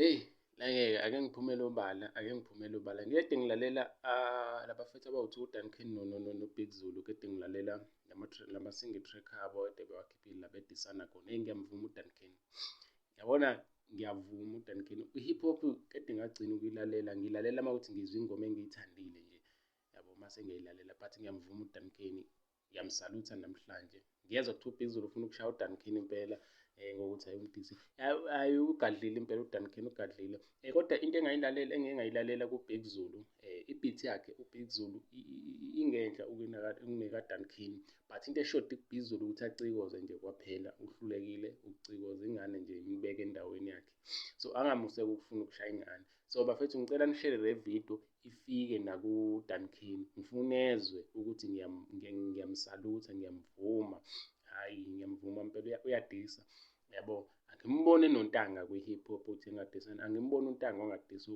Eyi la ngeke ake ngiphumele obala, ake ngiphumele obala. Ngikade ngilalela labafethu abawu-two uDuncan no-Big Zulu, kade ngilalela lama-single track abo ekade bewakhiphile la bedisana khona. Eyi ngiyamvuma uDuncan, yabona ngiyavuma uDuncan. I-hip hop kade ngagcina ukuyilalela, ngiyilalela uma kuwukuthi ngizwa ingoma engiyithandile nje yabo, mase ngiyayilalela but ngiyamvuma uDuncan, ngiyamsalutha namhlanje. Ngiyezwa kuthiwa uBig Zulu ufuna ukushaya uDuncan impela ngokuthi hhayi umdisi. Hhayi ugadlile impela uDuncan ugadlile. Kodwa into engayilalela engike ngayilalela kuBig Zulu i-beat yakhe uBig Zulu ingenhla kunekaDuncan but into eshoda kuBig Zulu ukuthi acikoze nje kwaphela, uhlulekile ukucikoza ingane nje imubeke endaweni yakhe. So angamuseki ukufuna ukushaya ingane. So bafethu ngicela nishere le video ifike nakuDuncan, ngifuna ezwe ukuthi ngiyamsalutha, ngiyamvuma. Hhayi ngiyamvuma impela uyadisa yabo. Angimboni enontanga kwi-hip hop ukuthi engadisana, angimboni untanga ongadisa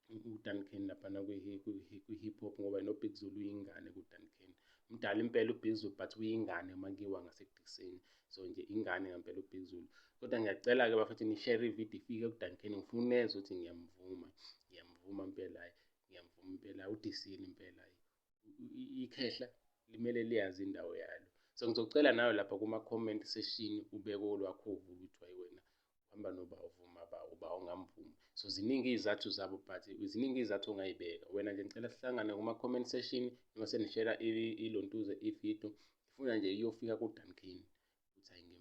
uDuncan laphana kwi-hip hop ngoba noBig Zulu uyingane kuDuncan. Mdala impela uBig Zulu but uyingane uma kuyiwa ngasekudiseni. So nje ingane ngempela uBig Zulu. Kodwa ngiyacela-ke bafethu nishere ividiyo ifike kuDuncan, ngifuna ezwe ukuthi ngiyamvuma, ngiyamvuma impela hhayi, ngiyamvuma impela udisile impela hhayi. Ikhehla limele liyazi indawo yalo. So ngizocela nawe lapha kuma-comment section ubeke olwakho uvo ukuthi hhayi wena uhamba noba uvuma ba uba ungamvumi. So ziningi iy'zathu zabo but ziningi iy'zathu ongay'beka. Wena nje ngicela sihlangane kuma-comment section noma senishera ilontuze ividiyo, ngifuna nje iyofika kuDuncan ukuthi hhayi.